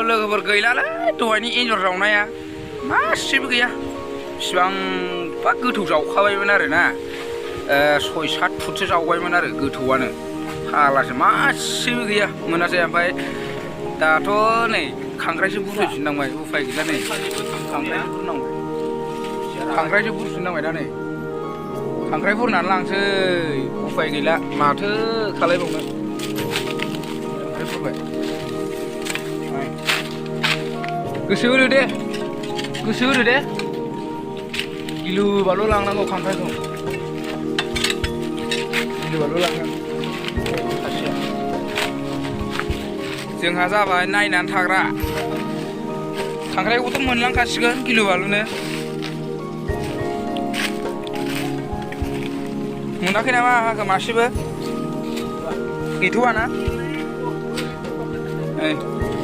लोगोफोर गैलालै दहायनि एन्जर जावनाया मासेबो गैया बिसिबांबा गोथौ जावखाबायमोन आरो ना 6-7 फुटसो जावबायमोन आरो गोथौआनो फाग्लासो मासेबो गैया मोनासै ओमफ्राय दाथ' नै खांख्राइसो बुरफैफिननांबाय उफाय गैला नै खांख्राइसो बुरफिननांबाय दा नै खांख्राइ बुरनानै लांसै उफाय गैला माथो खालायबावनो खांख्राइ बुरबाय गोसो होदो दे गिलुबाल' लांनांगौ खांख्राइखौ गिलुबाल' लांनांगौ जोंहा जाबाय नायनानै थाग्रा खांख्राइखौथ' मोनलांखासिगोन गिलुबाल'नो मोनाखै नामा हाखो मासेबो गैथ'वा ना